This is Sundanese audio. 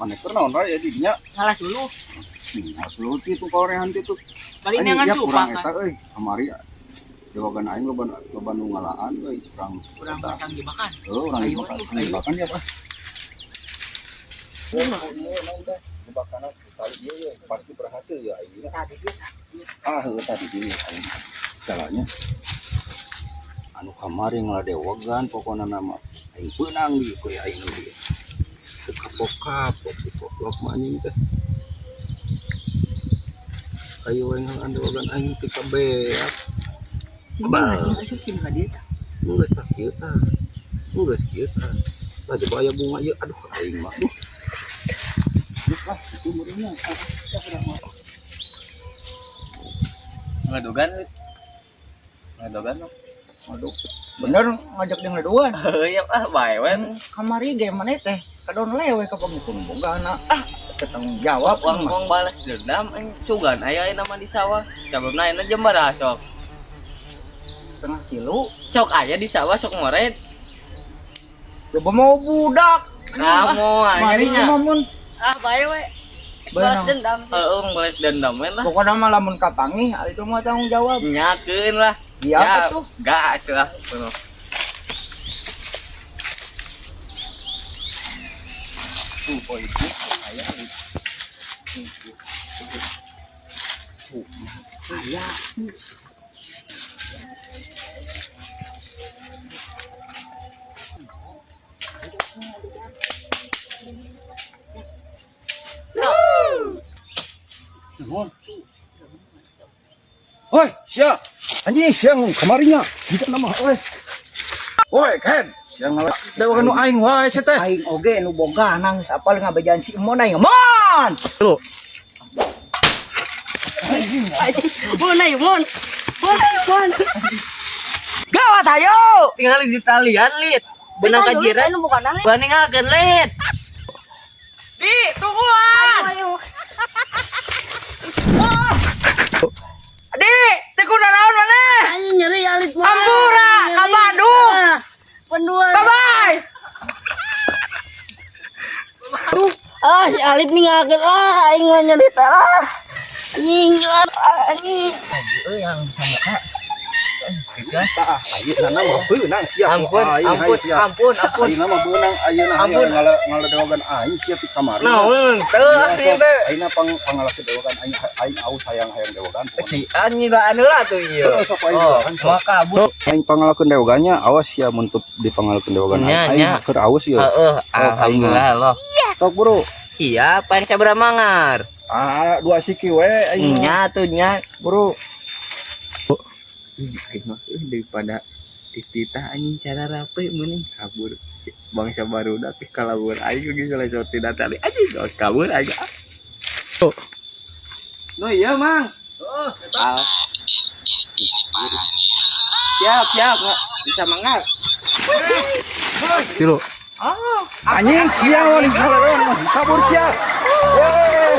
Mana keur naon raya di dinya? Ngalah dulu. Lu itu korehan itu. Bari neangan Ya kurang supa eta euy, kamari dewagan aing loba loba nu ngalaan euy, kurang Kurang eta. kacang jebakan. Heuh, urang Ayo, jebakan, ayo. jebakan ya, Pak. Jebakan kali ieu ya pasti berhasil ya aing. Tadi dia. Ah, heuh tadi gini aing. Caranya anu kamari ngaladewagan pokona nama aing beunang di ku aing nu dieu. Teu kapok-kapok si goblok mah anjing teh. Ayo we ngalaan dewagan aing teu kabeak. Bah. Asup sini ka dieu tah. Geus tah kieu tah. Geus kieu tah. Lah coba aya bunga ieu, aduh aing mah. Duh. Geus lah itu meureunnya. Ngadogan. Ngadogan. Aduh. Bener ngajak dia ngaduan. Heuh, ah bae we. Kamari ge maneh teh kadon lewe ka pangikun boga anak. Ah, teu tanggung jawab Wong mah. wong balas dendam aing sugan aya ayeuna mah di sawah. Sababna ayeuna jam baraha sok? Setengah kilo. Sok aya di sawah sok ngoret. Coba mau budak. Kamu Mari akhirnya. mah mun. Ah, bae we. Balas Beunang. dendam. Heeh, balas dendam we lah. Pokoknya mah lamun kapangih itu mah tanggung jawab. Nyakeun lah. Iya Ya, tuh. gas lah. Penuh. Tuh poe itu aya Iya. Nuhun. Oi, sia. Anjing sia kamarinya. Bisa nama oi. Oi, Ken. Sia ngalah dewagan nu aing wae sia teh. Aing oge nu boga nang geus apal ngabejaan si Emon aing. Emon. Mun ayo mun. Mun, mun. Gawat ayo. Tinggal di talian lit. Benang ka jiran. Anu bukan nang. Baninggalkeun lit. Di, tungguan. Ayo. Di, teu kudu naon maneh? Anjing nyeri alit mah. Ampura, ka Bandung. Pendua. Bye bye. Ah, si Alit ninggalkeun ah aing mah nyeri teh ah. Anjing, ah, anjing. Tah, ayeuna mah beunang sia. Ampun, Aing, ampun, hai, sia. ampun, ampun. Ayeuna mah beunang ayeuna Ampun. hayang ngala ngala dewagan aing sia ti kamari. Naon teu Iya, ah sok. Ayeuna pang pangalakeun dewagan aing aing aus hayang hayang dewagan. Si anjing lah anu lah tuh ieu. Heeh, sok aing Oh, dewagan, sok. mau kabur. Aing pangalakeun dewagannya awas sia mun teu dipangalakeun dewagan Nya, aing. nya. Aing keur aus ieu. Heeh, alhamdulillah loh. Sok bro. Siap, paling sabaraha mangar. Ah, dua siki we aing. Nya tuh nya. Bro. Aing mah euy, daripada dititah anjing cara rapi mending kabur. Bangsa barudak kalabur aing geus salah tidak tali anjing geus kabur aing. No iya, Mang. Ah. Siap, siap, nggak bisa mangar. Tilu. Anjing sia wali kabur sia. Weh.